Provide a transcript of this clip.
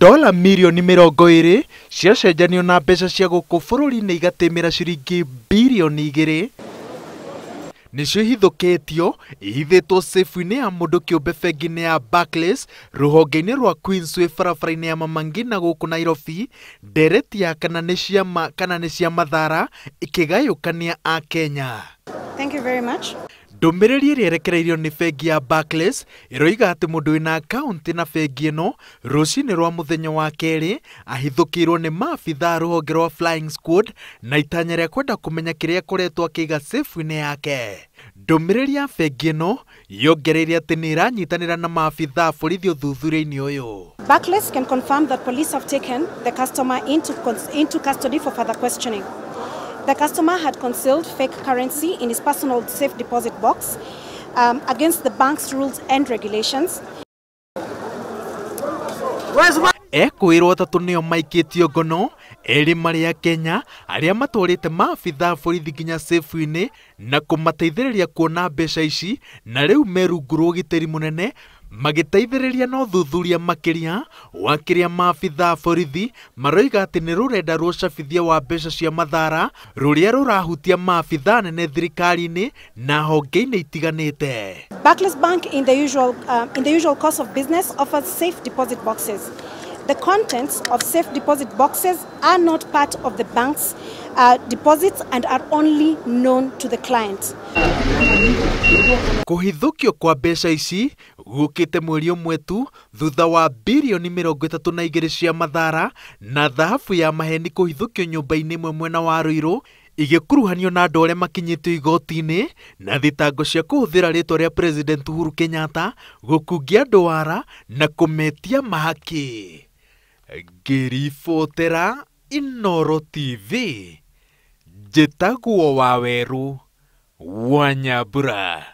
Dola mirioni 20 ciacenjanio na mbeca cia gũkũ bũrũri-inĩ igatĩmĩra ciringi birioni 2 nĩcio ihithũkĩtio ihithĩtwo sefu-inĩ ya mũndũ kĩũmbe bengi-inĩ ya Barclays rũhonge-inĩ rwa Queensway barabara-inĩ ya Mama Ngina gũkũ Nairobi. Ndereti ya kana nĩ cia ma kana nĩ cia mathara ikĩgayũkania Akenya. Thank you very much. Ndũmĩrĩri ĩrĩa ĩrekereirio nĩ bengi ya Barclays ĩroiga atĩ mũndũ wĩna akaunti na bengi ĩno rũcinĩ rwa mũthenya wa kerĩ ahithũkĩirwo nĩ maabithaa rũhonge rwa Flying Squad na itanya rĩa kwenda kũmenya kĩrĩa akoretwo akĩiga sefu-inĩ yake. Ndũmĩrĩri ya bengi ĩno yongereire atĩ nĩ ĩranyitanĩra na maabithaa a borithi ũthuthuria-inĩ ũyũ. Barclays can confirm that police have taken the customer into custody for further questioning. The customer had concealed fake currency in his personal safe deposit box against the bank's rules and regulations. Ekwĩrwo atatũ nĩo maikĩtio ngono, erĩ marĩ a Kenya arĩa matwarĩte maabithaa borithi nginya sefu-inĩ na kũmateithĩrĩria kuona mbeca ici, na rĩu me rungu rwa ũgitĩri mũnene magĩteithĩrĩria na ũthuthuria makĩria wa kĩrĩa maabithaa borithi maroiga atĩ nĩ rũrenda rwa ũcabithia wa mbeca cia mathara rũrĩa rũrahutia maabithaa nene thirikari-inĩ na honge-inĩ itiganĩte. Barclays Bank in the usual course of business offers safe deposit boxes. The contents of safe deposit boxes are not part of the bank's deposits and are only known to the client. Kũhithũkio kwa mbeca ici gũkĩte mweri ũmwe tu thutha wa birioni 32 cia mathara na thahabu ya maheni kũhithũkio nyũmba-inĩ ĩmwe mwena wa Ruiru igĩkuruhanio na andũ arĩa makinyĩtio igoti-inĩ na thitango cia kũhũthĩra rĩtwa rĩa President Uhuru Kenyatta gũkungia andũ wara na kũmetia mahaki. Ngĩribotera Inooro TV, njĩtagwo Wawerũ wa Nyambura.